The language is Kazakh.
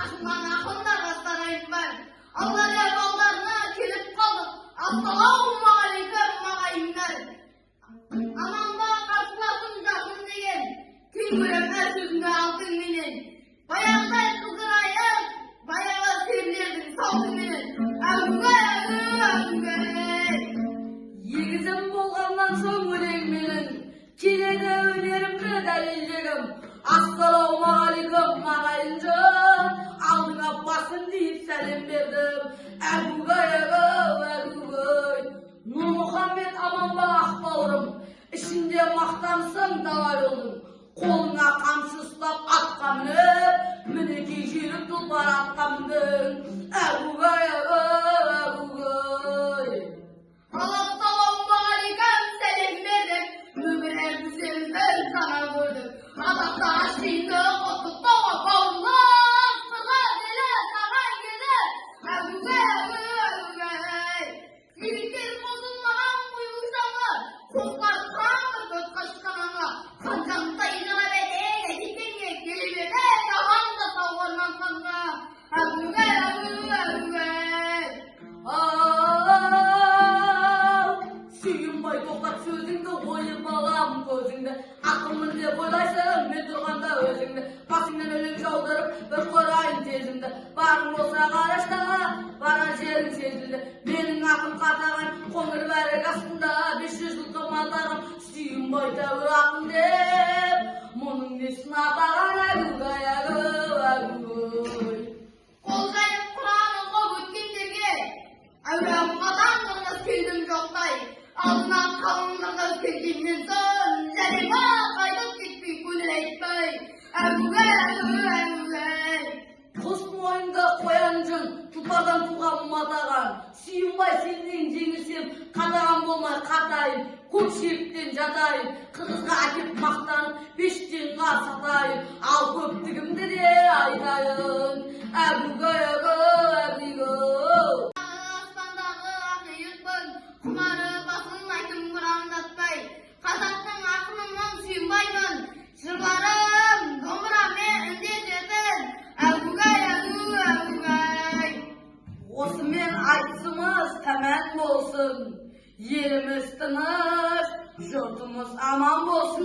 Ақыннан ақындарға сарайым бар. Алла балдарына келіп қалдық. Ассалаумағалейкум, ағайындар. Аман ба, қарсыласым жақын деген. Тең көрем әр сөзіңді алтынменен. Баяғыдай қыздырайық, баяғы серілердің салтыменен. Әугай, әугай. Егізім болғаннан соң өлең менің, келеді өнерімді дәлелдегім. Ассалаумағалейкум, ағайын жұрт, алдыңа басын дейіп сәлем бердім. Әгугай, әгугай. Нұрмұхаммед, аман ба, ақ бауырым, ішінде мақтансың талай ұлдың. Қолыңа қамшы ұстап атқа мініп, мінекей жүйрік тұлпар атқа міндің. Әгугай, әгугай. Ал ассалаумағалейкум, сәлем бердік. Өмір әлбісемізді жаңа көрдік. Атақты жиынды құттықтауға бауырлас қырғыз елі саған келді. Әгугай, әгугай. Жігіттер қосылмаған қою шаңға, қосқар қаңғыр қашқан аңға. Қанжантай ғана бәтең әкетенге келіп еді, аман да сау орман ханға. Әгугай, әгугай. Ау, Сүйінбай, тоқтат сөзіңді, ойып алам көзіңді. Ақынмын деп ойлайсың, мен тұрғанда өзіңді. Басыңнан өлең жаудырып, бір құрайын тезімді. Барың болса қарашта, барар жерің сезілді. Менің ақым қатаған, қоңыр бәрек астында, 500 жылқы матаған, Сүйінбай тәуір ақын деп, мұның несін атаған, әгугай, әгугай. Қол жайып Құран оқып өткендерге, әуре атам қырғыз келдім жоқтай. Алдына қалың қырғыз келгеннен соң, жәлеба қайтып кетпей көңіл айтпай. Әгугай, әгугай. Құс мойынды қоян жүн, тұлпардан туған матаған. Сүйінбай, сенен жеңілсем, қатаған болмай қатайын, көк шелектен жатайын, қырғызға әкеп мақтанып, 5 тиынға сатайын. Ал көптігімді де айтайын. Әгугай, әгугай. Аспандағы ақиықпын, құмары басын айтым құрандатпай. Қазақтың ақынымын, Сүйінбаймын, жырларым домбырамен үндесетін. Әгугай, әгугай. Осымен айтысымыз тәмам болсын. Еліміз тыныш, жұртымыз аман болсын.